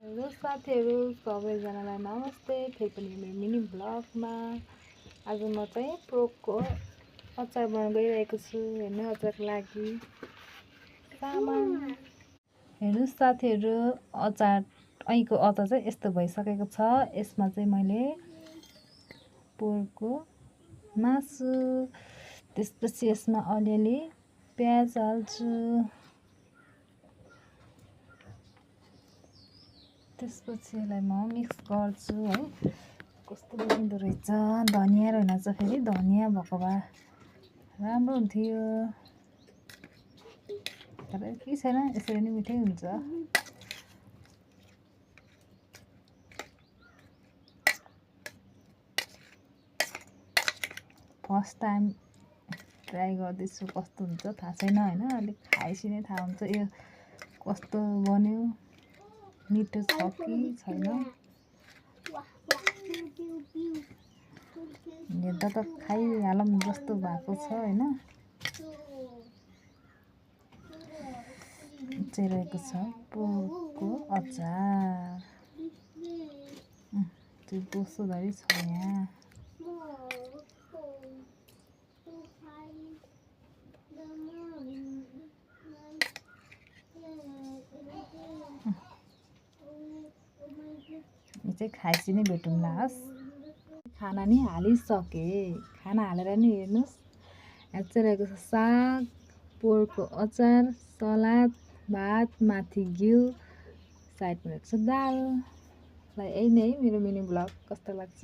Hello साथीहरू सबैजनालाई नमस्ते। फेरि पनि मेरो मिनी ब्लगमा आज म चाहिँ पोर्कको अचार बनाउन गइरहेको छु। हेर्नु अचारको लागि सामान हेर्नु साथीहरू, अहिलेको अचार चाहिँ यस्तो भइसकेको छ। यसमा चाहिँ मैले पोर्कको मासु, त्यसपछि यसमा अलिअलि प्याज हाल्छु, त्यसपछि यसलाई म मिक्स गर्छु है। कस्तो देखिँदो रहेछ, धनियाँ रहेनछ, फेरि धनियाँ भएको भए राम्रो हुन्थ्यो, तर के छैन, यसरी नै मिठै हुन्छ। फर्स्ट टाइम ट्राई गर्दैछु, कस्तो हुन्छ थाहा छैन होइन, अलिक खाएपछि नै थाहा हुन्छ यो कस्तो बन्यो, मिठो छ कि छैन। हेर्दा त खाइहालौँ जस्तो भएको छ होइन, चाहिँ रहेको छ पोर्कको अचार। त्यो बोसोधरि छ यहाँ। यो चाहिँ खाएपछि नै भेटौँला हस्। खाना नि हालिसकेँ, खाना हालेर नि हेर्नुहोस्, यहाँ चाहिँ रहेको छ साग, पोर्कको अचार, सलाद, भात, माथि घिउ, साइडमा रहेको छ दाल। ल यही नै मेरो मिनी ब्लग कस्तो लाग्छ।